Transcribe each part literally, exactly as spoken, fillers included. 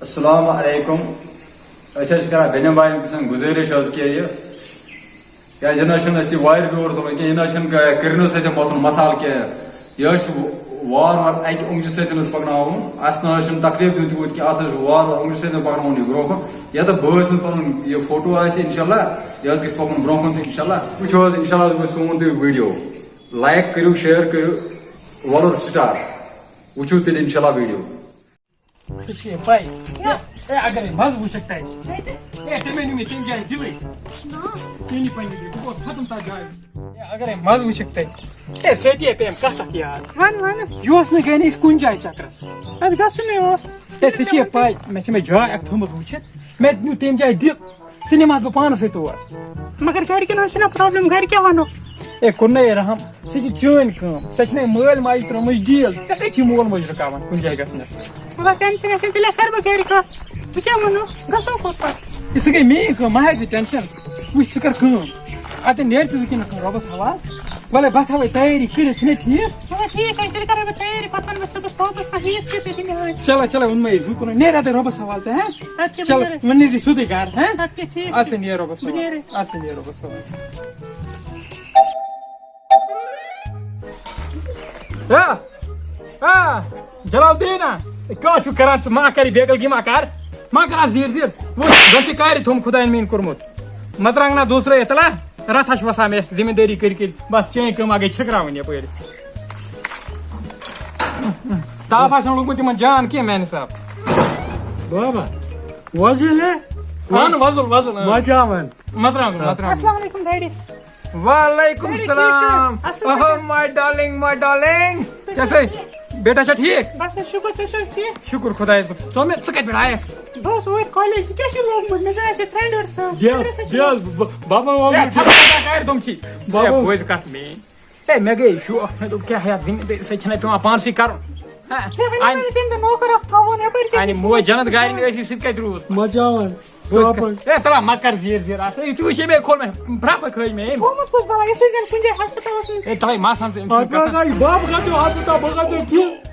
السلام علیکم۔ أسۍ حظ چھِ کران بیٚنٮ۪ن باین سۭتۍ گُزٲرِش حظ کہِ یہِ، کیٛازِ یہِ نہ حظ چھُنہٕ اَسہِ یہِ وارِ بیول تُلُن کینٛہہ، یہِ نہ حظ چھُنہٕ ک-، کِرنہٕ سۭتۍ مۄتھُن مصالہٕ کینٛہہ، یہِ حظ چھُ وار وار اَکہِ اوٚنٛگجہِ سۭتۍ حظ پَکناوُن، اَسہِ نہ حظ چھُنہٕ تکلیٖف دیُن تیوٗت کینٛہہ، اَتھ حظ چھُ وار وار اوٚنٛگجہِ سۭتۍ پَکناوُن یہِ برونٛہہ کُن۔ یَتھ بٲے سُنٛد پَنُن یہِ فوٹو آسہِ، اِنشاء اللہ، یہِ حظ گژھِ پَکُن برونٛہہ کُن تہٕ اِنشاء اللہ وٕچھو حظ، اِنشاء اللہ وٕچھِ سون تُہۍ ویٖڈیو، لایک کٔرِو، شیئر کٔرِو، وَلُر سٹار، وٕچھِو تیٚلہِ اِنشاء اللہ ویٖڈیو۔ ژےٚ چھے پَے؟ ہے، ہے، اگرے مَزٕ وٕچھکھ تَتہِ۔ ہے، تٔمۍ نیوٗ مےٚ تَمہِ جایہِ دِلٕے۔ تٔمی پَنٕنہِ جایہِ۔ بہٕ گوس ختم تَتھ جایہِ۔ ہے، اگرے مَزٕ وٕچھکھ تَتہِ۔ ہے، سۭتی ہے پیٚیَم کَتھ اَکھ یاد۔ وَن، وَن۔ یہِ اوس نہٕ گٔے نہٕ أسۍ کُنہِ جایہِ چَکرَس۔ اَدٕ گژھُن ہے اوس۔ ہے، ژےٚ چھے پَے، مےٚ چھِ مےٚ جاے اَکھ تھٲومٕژ وٕچھِتھ۔ مےٚ نیوٗ تَمہِ جایہِ دِل۔ سُہ نِمہٕ ہَس بہٕ پانَس سۭتۍ تور۔ مگر گرِکٮ۪ن ہٕنٛز چھِنہ پرابلم، گرِ کیٛاہ وَنو؟ اے، کُنُے رحم، سُہ چھِ چٲنۍ کٲم، سۄ چھِنہ مٲلۍ ماجہِ ترٲومٕژ ڈیٖل، ژےٚ کَتہِ چھِ مول موج رُکاوان کُنہِ جایہِ گژھنَس؟ مطلب ٹینشن آسہِ، تیٚلہِ کَرٕ بہٕ گرِ کَتھ، بہٕ کیٛاہ وَنو، گژھو کوٚت پَتہٕ؟ یہِ سُہ گٔے میٛٲنۍ کٲم، مہ ہےٚ ژٕ ٹینشن، وٕچھ ژٕ کَر کٲم، اَتٮ۪ن نیرِ ژٕ وٕنکیٚنَس رۄبَس حوال، وَلَے بہٕ تھاوَے تیٲری کٔرِتھ، چھُنہ ٹھیٖک؟ مطلب ٹھیٖک حظ، تیٚلہِ کَرَے بہٕ تیٲری، پَتہٕ وَنہٕ بہٕ صُبحَس پاپَس کَتھ، یہِ ژٕ تہِ دِمہٕ حظ۔ چلو، چلو، ووٚنمَے زُو کُن، نیرِ اَتٮ۪ن رۄبَس حوال ژٕ، ہہ؟ اَدٕ کیٛاہ، بہٕ چلو، نیرٕ۔ وۄنۍ نیٖرزِ سیوٚدُے گرٕ، ہہ؟ اَدٕ کیٛاہ، ٹھیٖک چھُ۔ اَسے نیرو بس بہٕ نیرٕ۔ اَسے نیرو بس۔ ہا، ہا، جلال دیٖنا، کیٛاہ چھُکھ کران ژٕ؟ ما کر یہِ بیگل گی ما کر، ما کر اَتھ زیٖر زیٖر۔ وٕچھ، زَن چھِ کارِ تھوٚمُت خۄدایَن میٛٲنۍ کوٚرمُت۔ مرژٕوانٛگنا دوٗسرٲیِتھ تَلہ، رَتھ ہا چھِ وَسان مےٚ زٔمیٖندٲری کٔرۍ کٔرۍ۔ بس چٲنۍ کٲم اَکھ گٔے چھٔکراوٕنۍ یَپٲرۍ۔ تاپھ آسہِ نہٕ لوٚگمُت یِمن جان کینٛہہ میانہِ حساب۔ بابا، وۄزُل ہے؟ اہن، وۄزُل، وۄزُل، اہن۔ مزٕ آوان۔ متراو، متراو۔ السلام علیکم ڈیڈی۔ وعلیکم ڈیڈی، ٹھیٖک چھِو حظ؟ السلام۔ اصٕل پٲٹھۍ۔ اوہ، my darling, my darling۔ کیٛاہ سا؟ بیٹا چھا ٹھیٖک؟ بس حظ شُکر، تُہۍ چھِو حظ ٹھیٖک؟ شُکر خۄدایَس کُن۔ ژٕ وَن مےٚ، ژٕ کَتہِ پٮ۪ٹھ آیَکھ؟ بہٕ اوسُس اوٗرۍ کالیج، یہِ کیٛاہ چھُ لوگمُت؟ مےٚ چھُ اَسہِ فرٛٮ۪نٛڈ ٲٹھ سان۔ بیٚہہ حظ، بیٚہہ حظ، ب-، بابا وَن ہے، مےٚ ژھۄپہٕ کَتھ کَرِ تِم چھی۔ بابا۔ ہے، بوز کَتھ میٛٲنۍ۔ ہے، مےٚ گٔے شوق، مےٚ دوٚپ، کیٛاہ ہیٚتھ زٔمیٖندٲری سۭتۍ چھِنہ پٮ۪وان پانسٕے کَرُن۔ ہہ؟ ژےٚ وَنے اَنہِ، مےٚ تَمہِ دۄہ نوکر اَکھ تھاوُن یَپٲرۍ کِنۍ۔ اَنہِ موج جنت گارِ نہٕ ٲسی سۭتۍ کَتہِ روٗد؟ مَزٕ آوان۔ بوز کَتھ۔ ہے، تَلہ مہ کَر زیٖر زیٖر اَتھ۔ ہے، ژٕ وٕچھ، ییٚمے کھول مےٚ، برٛپھ کھٲج مےٚ أمۍ۔ تھوٚومُت کُس بَلاے؟ أسۍ ٲسۍ زَن کُنہِ جایہِ ہسپتالَس منٛز۔ ہے، تَلے مَس ہَن ژٕ أمۍ سُنٛد اَتھ کَتھ۔ منٛز آیہِ بَب کھَژیو ہَسپتال، بہٕ کھَژیو کیُتھ۔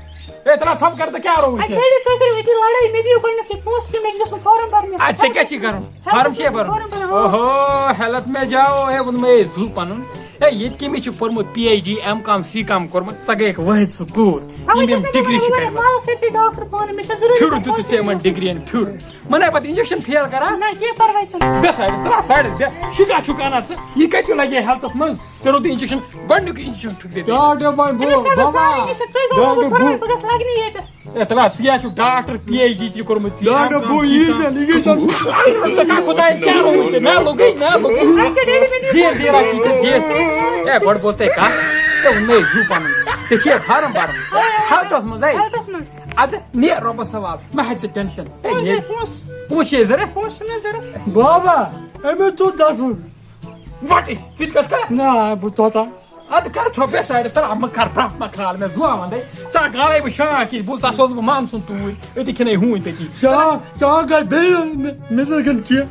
ہے، تَلہ ژھۄپہٕ کَر تہٕ کیٛاہ رووُے اَدٕ ژےٚ؟ ڈیڈی، تُہۍ کٔرِو أتی لڑٲے، مےٚ دِیِو گۄڈٕنٮ۪تھٕے پونٛسہٕ کہِ مےٚ چھُ گژھُن فارم بَرنہِ۔ اَدٕ ژےٚ کیٛاہ چھی کَرُن؟ فارم چھے بَرُن؟ فارم بَرُن، آ۔ اوہو، ہیلتھ مےٚ جاو، ہے، ووٚن مےٚ، ہے، زُو پَنُن۔ ہے، ییٚتہِ کٔمِس چھُ پوٚرمُت پی ایچ ڈی، ایم کام، سی کام کوٚرمُت؟ ژےٚ گٔیَکھ وٲحِد سُہ کوٗر، اَوَے یِم یِم چھَس بہٕ ڈگری چھِ وَنان، کَرِمَژٕ۔ مال سۭتۍ چھِ ڈاکٹر پانہٕ، مےٚ چھےٚ ضروٗری پھیُر دیُتُتھ ژےٚ یِمَن ڈگرین، پھیُر۔ مَنے پَتہٕ انجیکشن فیل کَران۔ نہ، کینٛہہ پَرواے چھُنہٕ۔ بیٚہہ سایڈَس، ترٛاو سایڈَس، بیٚہہ۔ شُکا چھُکھ اَنان ژٕ؟ یہِ کَتہِ لَگہِ ہیلتھَس منٛز؟ ژےٚ روٚٹُے انجیکشن، گۄڈٕنیُک انجیکشن چھُکھ ژےٚ دِتھ۔ ڈاکٹر بھائی، أمِس بابا، کَتہِ سارے انجیکشن؟ تُہۍ گوٚو ڈاکٹر بہٕ بھائی۔ بہٕ گژھٕ لَگنہِ ییٚتَس۔ اے، تَلہ، ژٕ کیٛاہ چھُکھ ڈاکٹر، پی ایچ ڈی تہِ کوٚرمُت ژےٚ؟ ڈاکٹر بھائی، یی چھا، یی چھا؟ ژٕ کَتھ خۄدایَس کیٛاہ رووُے ژےٚ؟ مےٚ لوٚگُے، مےٚ لوٚگُے۔ اَسہِ کیٛاہ ڈیڈی بَنہِ؟ زیر، زیر، اَتھ چھِ ژےٚ زیر۔ اے، گۄڈٕ بوز تَے کَتھ۔ ژےٚ ووٚنمَے زُو پَنُن۔ ژےٚ چھُے فارم بَرُن۔ ہیلتھَس منٛز، ہے۔ ہیلتھَس منٛز۔ اَدٕ نیر رۄبَس حوال۔ مہ ہےٚ ژٕ ٹینشن۔ ہے، پونٛسہٕ نیر۔ دے، پونٛسہٕ۔ پونٛسہٕ چھُے ضوٚرَتھ؟ بابا، أمِس چھُ گژھُن۔ وَٹ أسۍ؟ ژٕ تہِ گژھ کھا؟ نہ، بہٕ توتام۔ اَدٕ کر ژھۄپ، بیٚہہ سایڈَس، تَلہ مہ کر برٛکھ مہ کھال مےٚ زُوان وَندَے۔ ژٕ ہا گالَے بہٕ شاکھ یِتھ، بہٕ ژٕ ہا سوزٕ بہٕ مامہٕ سُنٛد توٗرۍ، أتی کھٮ۪نے ہوٗنۍ تٔتی۔ شاکھ، شاکھ گژھِ بیٚیہِ مےٚ، مےٚ زَن کِنہٕ کینٛہہ۔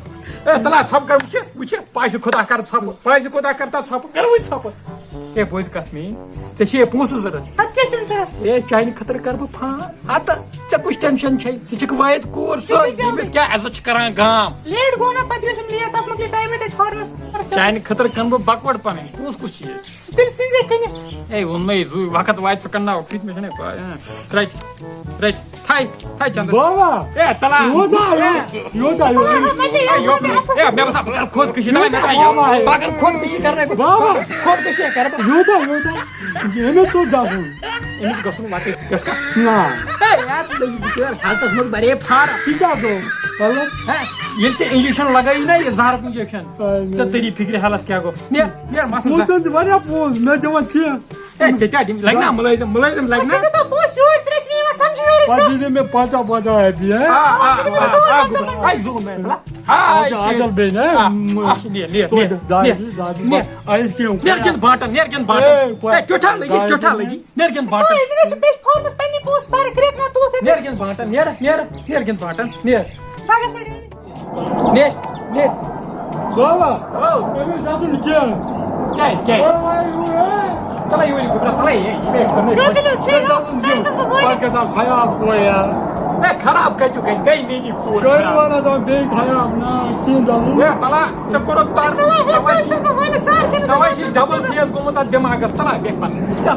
اے، تَلہ ژھۄپ کر، وٕچھِ، وٕچھِ، پایسہٕ خۄدا کر ژھۄپہٕ، پایسہٕ خۄدا کر تَتھ ژھۄپہٕ، کر وٕنۍ ژھۄپہٕ۔ اے، بوزِ کَتھ میٛٲنۍ، ژےٚ چھے پونٛسہٕ ضوٚرَتھ؟ اَدٕ کیٛاہ چھُم ضوٚرَتھ؟ اے، چانہِ خٲطرٕ کَرٕ بہٕ فان۔ اَدٕ ژےٚ کُس ٹٮ۪نشَن چھے؟ ژٕ چھَکھ وٲحِد کوٗر سۄ، ژٕ تہِ ییٚمِس کیٛاہ عزت چھُ کَران گام۔ لیٹ گوٚو نا، پَتہٕ گژھِ لیٹ، تَتھ مۄکلہِ ٹایمٕے تَتہِ فارمَس۔ چانہِ خٲطرٕ کٕنہٕ بہٕ بَکوَٹ پَنٕنۍ۔ پونٛسہٕ کُس چیٖز؟ تیٚلہِ سٕنٛزے کٕنِتھ۔ اے، ووٚنمَے زُو، وقت واتہِ ژٕ کٕنناوَکھ، فِٹ مےٚ چھَنَے پَے۔ اۭں، رَٹہِ، رَٹہِ، تھَے، تھَے چَندَس۔ بابا، اے، تَلہ۔ یوٗتاہ، یوٗتاہ، یوٗتاہ۔ اے، یوکُن۔ اے، مےٚ باسان، بہٕ کَرٕ خودکُشی، نہ، مےٚ کَرٕ یہِ۔ بابا۔ بہٕ اَگر خودکُشی کَرنَے، بہٕ بابا۔ خودکُشی کَرٕ بہٕ۔ یوٗتاہ، یوٗتاہ۔ أمِس ژوٚٹ گژھُن۔ أمِس گژھُن وَتہِ گژھِ۔ نہ۔ ہے یار، ژٕ لٔگِو بِچٲرۍ حالتَس منٛز بَرے فارم۔ ژٕ کیٛاہ گوٚو؟ مطلب؟ ہے، ییٚلہِ ژےٚ انجیکشن لگٲیی نا، یہِ زہرُک انجیکشن، آے مےٚ۔ ژےٚ تٔری فِکرِ حالت کیٛاہ گوٚو۔ نیر، نیر، مَسَن زَ-، وُنکٮ۪ن تہِ واریاہ پونٛسہٕ، مےٚ دِوان کینٛہہ۔ ہے، ژےٚ کیٛاہ دِمہٕ؟ لَگہِ نا مُلٲزِم، مُلٲزِم لَگہِ نا؟ ژےٚ کوٗتاہ پونٛسہٕ یورٕ، ژےٚ چھِنہٕ یِوان سَمجھی یورٕ پَتہٕ کانٛہہ۔ دِژ مےٚ پنٛژاہ، پنٛژاہ رۄپیہِ، ہہ؟ آ، آ، آ، آ، آ، گوٚبرا، آے زوٗ مےٚ، ہا؟ آے اَدٕ، چھِ۔ اَدٕ بیٚیہِ، ہہ؟ آ، اَسہِ نیر، نیر، توتہِ نیر، دادی، نیر، دادی، نیر۔ اَسہِ کیٛاہ نیر گِنٛد بانٹن، نیر گِنٛد بانٹن۔ ہے، ہے، کیُٹھا لٔگی، دادی، کیُٹھا لٔگی۔ نیر گِنٛد بانٹن۔ اوے، مےٚ چھِ بیٚیہِ فارمَس پننی پونٛسہٕ پَرٕ، کرٛیٚکھ نا تُلُتھ۔ نیر گِنٛد بانٹن، نیر، نیر، نیر گِنٛد بانٹن، نیر۔ بَگَس اَڑِ۔ نیر، نیر۔ بابا، ہاو۔ أمِس گژھُن کینٛہہ۔ کیٛازِ، کیٛازِ؟ اوے، اوے، اوے۔ تَلَے یوٗرۍ گوٚبرا، تَلَے، ہے، یہِ بیٚیہِ چھُ مےٚ کیٛاہ دٔلیٖل چھِ؟ أمِس گژھُن کیٛاہ کینٛہہ۔ گژھُس بہٕ بٲیِتھ؟ پَتہٕ گژھان خیال کورِ، یار۔ ہے، خراب کَتیُک گژھِ؟ گٔے میٛٲنی کوٗر شٲعر خراب۔ وَنان دَپان بیٚیہِ خراب، نہ، کِہیٖنۍ دَپُن۔ ہے، تَلا، ژےٚ کوٚرُتھ تَر، تَوَے چھِ، تَوَے چھِ ڈبل فیس گوٚمُت اَتھ دٮ۪ماغَس۔ تَلا، بیٚہہ پَتہٕ۔ بیٚہہ،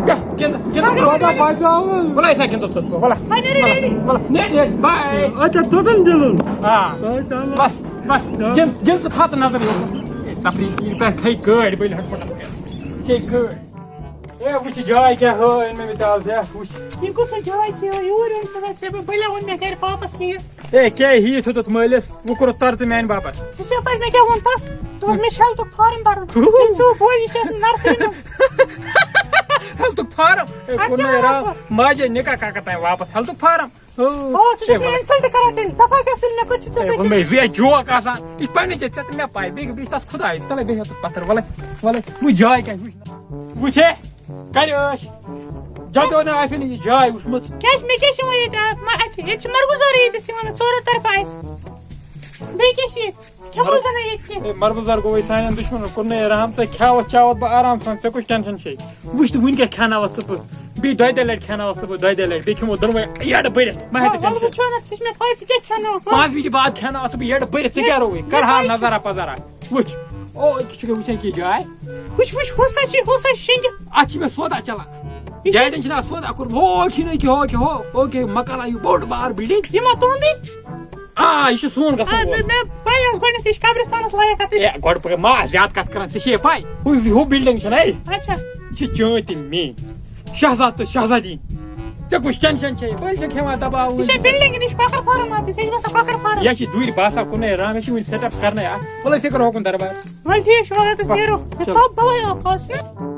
بیٚہہ، گِنٛد، گِنٛد۔ مگر روزا بچاوُن۔ وَلہٕ، أسۍ ہا گِنٛدو ژٕ، وَلہٕ۔ وۄنۍ نیرِ وَلہٕ، ریڈی۔ وَلہٕ، نیرِ، نیرِ، باے۔ اچھا، توٚتَن دِلُن۔ آ۔ تۄہہِ چھا بَس، بَس، گِنٛد، گِنٛد ژٕ، کھَتھ نظر یوکُن۔ اے، تفریٖح، یہِ پٮ۪ٹھ کھے گٲڑۍ، بٔلۍ ہَٹ پَٹَس کیٛاہ۔ کھے گٲڑۍ۔ اے، وٕچھ یہِ جاے کیٛاہ ہٲو أمۍ مےٚ مِثال ژےٚ، وٕچھ۔ یہِ کُس جاے چھِ؟ یور أنۍ ژٕ مےٚ، ژےٚ بہٕ بٔلۍ ووٚن مےٚ گَرِ پاپَس یہِ۔ اے، کیٛاہ یہِ تھوٚتُتھ مٲلِس؟ وۄنۍ کوٚرُتھ تَرٕ ژٕ میٛانہِ باپَتھ۔ ژےٚ چھےٚ پَے مےٚ کیٛاہ ووٚن تَس؟ دوٚپُن، "مےٚ چھِ ہٮ۪لتھُک فارم بَرُن۔" ژٕ وٕچھ، یہِ چھِ اَسہِ نرسری منٛز۔ ہٮ۪لتھُک فارم؟ اے، اَدٕ کوٚر کیٛاہ مےٚ وَنان راتھ ژٕ؟ ماجے نِکاح کَکَر تام واپَس۔ ہٮ۪لتھُک فارم؟ او، ژٕ چھُکھ اے، مےٚ وَلہٕ۔ اِنسَلٹ کَران تیٚلہِ۔ دَپان کیٛاہ ژٕ مےٚ کوٚت چھُ ژےٚ اے، سۭتۍ؟ وۄنۍ مےٚ یہِ جوک آسان۔ یہِ چھِ پنٛنہِ جایہِ، ژےٚ تہٕ مےٚ پَے۔ بیٚیہِ، بیٚیہِ چھِ تَس خۄدایَس۔ تَلَے بیٚہہ یَتَتھ پَتھَر۔ وَلَے، وَلَے، وٕچھ جاے کیٛاہ چھِ، وٕچھ۔ وٕچھے؟ کَرِ ٲش۔ جَتو نہٕ آسہِ نہٕ یہِ جاے وٕچھمٕژ۔ کیٛاہ چھِ، مےٚ کیٛاہ چھِ وۄنۍ ییٚتہِ؟ اَتھ ما اَتہِ، ییٚتہِ چھِ مَرگُزار ییٚتہِ، أسۍ یِوان ژورو طرفہٕ اَتہِ۔ بیٚیہِ کیٛاہ چھِ ییٚتہِ؟ کھٮ۪مو زَن نہٕ ییٚتہِ کینٛہہ۔ اے، مَرگُزار گوٚوُے سانٮ۪ن دُشمَنَن، کوٚر نہٕ یہِ رحم۔ ژےٚ کھیٛاوَتھ چاوَتھ بہٕ آرام سان، ژےٚ کُس ٹٮ۪نشَن چھے؟ وٕچھ تہٕ وٕنۍ کیٛاہ کھیٛاناوَتھ ژٕ بہٕ؟ بیٚیہِ دۄیہِ دۄیہِ لَٹہِ کھیٛاناوَتھ ژٕ بہٕ، دۄیہِ دۄیہِ لَٹہِ۔ بیٚیہِ کھٮ۪مو دۄنوَے یَڈٕ بٔرِتھ، مہ ہےٚ وَلہٕ، ژٕ وَلہٕ، ٹٮ۪نشَن۔ وٕچھو نہ، ژٕ چھِ مےٚ پَے، ژٕ کیٛاہ کھیٛاناوَکھ، وَلہٕ۔ پانٛژھ مِنٹہِ بعد کھیٛاناوَتھ ژٕ بہٕ یَڈٕ بٔرِتھ، ژٕ کیٛاہ رووُے؟ مےٚ کَرٕہا پَے چھِ۔ نظرا پَزرا۔ وٕچھ، او، أکِس چھُکھ وٕچھان کیٛاہ جاے؟ وٕچھ، وٕچھ، ہُہ سا چھِ، ہُہ سا چھِ شیٚنگِتھ۔ اَتھ چھِ مےٚ سودا چَلان۔ یہِ چھِ جاے دِنۍ چھِنہٕ اَتھ سودا کوٚرمُت۔ ہو، چھِنہٕ أکیٛاہ، ہو، کیٛاہ، ہو، او کے، مکان آیہِ بوٚڑ بار بِلڈِنٛگ۔ یہِ ما تُہُنٛدٕے؟ آ، یہِ چھُ سون گژھُن آ، وول۔ مےٚ، مےٚ پَے ٲس گۄڈٕنٮ۪تھ، یہِ چھِ قبرِستانَس لایق اَتھ۔ اے، گۄڈٕ پَکھ، ما زیادٕ کَتھ کَران، ژےٚ چھے پَے؟ ہُہ، ہُہ بِلڈِنٛگ چھَنہٕ اَے؟ اچھا۔ یہِ چھِ چٲنۍ تہِ میٛٲنۍ۔ شہزاد تہٕ شہزادی۔ ژےٚ کُس ٹٮ۪نشَن چھے؟ بٔلۍ چھَکھ ہٮ۪وان دَباوُن۔ یہِ چھا بِلڈِنٛگ نِش کۄکَر فارم اَتھ؟ یہِ چھا باسان کۄکَر فارم؟ یہِ چھِ دوٗرِ باسان کُنُے رام، یہِ چھِ وٕنہِ سٮ۪ٹ اَپ کَرنَے اَتھ۔ وَلہٕ أسۍ کَرو ہُکُن دربار۔ وَلہٕ ٹھیٖک چھُ، وَلہٕ أسۍ نیرو۔ چلو۔ تَب بَلاے اَکھ آسہِ۔